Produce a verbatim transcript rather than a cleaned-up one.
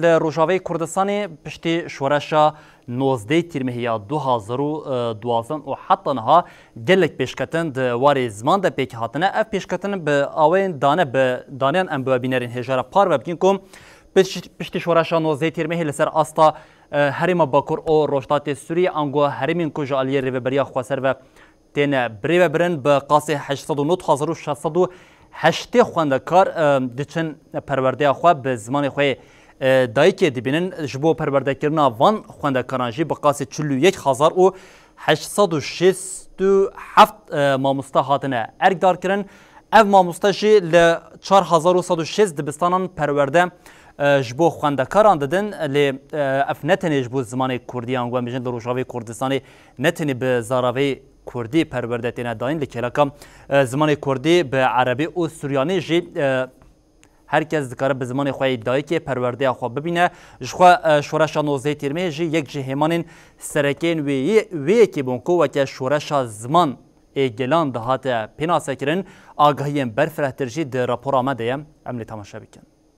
Li Rojavayê Kurdistanê piştî şoreşa nozdeh Tîrmehî ya du hazar û duwazdeh û heta niha gelek pêşketin di warê ziman de pêk hatine. Ev pêşketin bi awayên dane bi daneyan em bi we bînerên hêja re parve bikin ku pişt-, piştî şoreşa nozdeh Tîrmehî li ser asta, e, herêma Bakur û Rojhilatê Sûriyê ango herêmên ku ji aliyê Rêveberiya Xweser ve têne birêvebirin, bi qasê heşt sed û nod hezar û şeş sed û heştê xwendekar, e, diçin perwerdeya xwe bi zimanê xwe yê, e, dayikê dibînin. Ji bo perwerdekirina van xwendekaran jî bi qasê çil û yek hezar û heşt sed û şêst û heft, e, mamoste hatine erkdarkirin. Ev mamoste jî li çar hezar û sed û şêst dibistanan perwerde, e, ji bo xwendekaran didin. Lê, e, ev ne tenê ji bo zimanê kurdî, yan ku em bêjin li Rojavê Kurdistanê ne tenê bi zaravê kurdî perwerde têne dayîn, li kêleka, e, zimanê kurdî bi erebî û suryanî jî, e, her kes dikare bi zimanê xwe yê dayikê perwerdeya xwe bibîne. Ji xwe, e, şoreşa nozdeh Tîrmehê jî yek ji hêmanên serekeyên wê yê, wê yekê bûn ku weke şoreşa ziman ê gelan dihate pênasekirin. Agahiyên berfirehtir jî di rapora me de ye. Em lê temaşe bikin.